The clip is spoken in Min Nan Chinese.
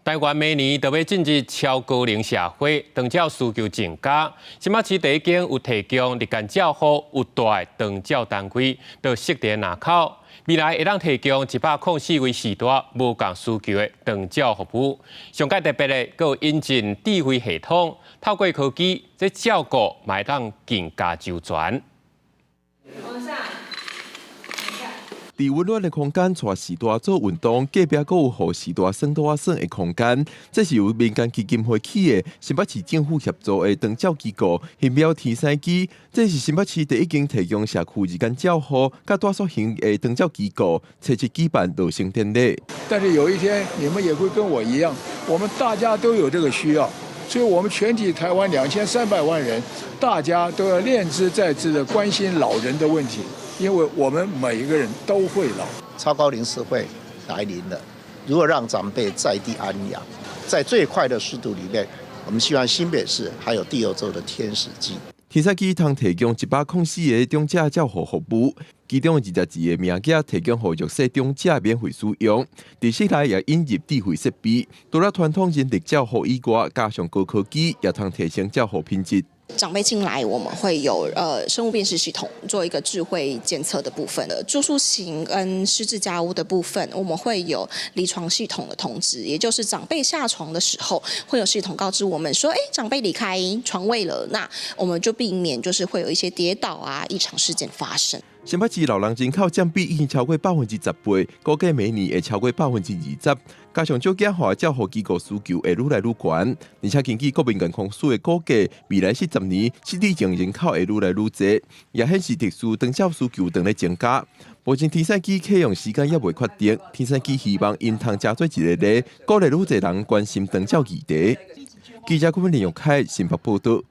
台灣明年就欲進入超高齡社會，長照需求增加。新北市第一間有提供日間照護有蹛的長照單位，就設佇林口。未來會當提供104位序大無仝需求的長照服務。上蓋特別的，閣有引進智慧系統，透過科技，這照顧嘛會當更加周全。佇溫暖的空間，帶序大做運動，隔壁閣有予序大耍桌仔耍的空間。這是由民間基金會起的，新北市政府協助的長照機構興苗天使居。這是新北市第一間提供社區日間照護佮住宿型的長照機構，初七舉辦落成典禮。但是有一天，你們也會跟我一樣，我們大家都有這個需要，所以我們全體台灣2300萬人，大家都要念茲在茲的關心老人的問題。因為我們每一個人都會老，超高齡社會來臨了。如何讓長輩在地安養，在最快的速度裡面，我們希望新北市還有第二座的天使居。天使居通提供104個長者照護服務，其中21個名額提供予弱勢長者免費使用。佇室內也引入智慧設備，除了傳統人力照護以外，加上高科技，也通提升照護品質。長輩進來，我們會有生物辨識系統做一個智慧監測的部分的住宿型跟失智家屋的部分，我們會有離床系統的通知，也就是長輩下床的時候，會有系統告知我們說，長輩離開床位了，那我們就避免就是會有一些跌倒啊異常事件發生。新北市老人人口佔比已經超過18%，估計明年會超過20%，加上少子化，照護機構需求會愈來愈懸，而且根據國民健康署的估計，未來40年失智症人口會愈來愈濟，也顯示特殊長照需求正咧增加。目前天使居啟用時間猶未確定，天使居希望𪜶通成做一个例，鼓勵愈濟人關心長照議題。記者郭文林玉凱新北報道。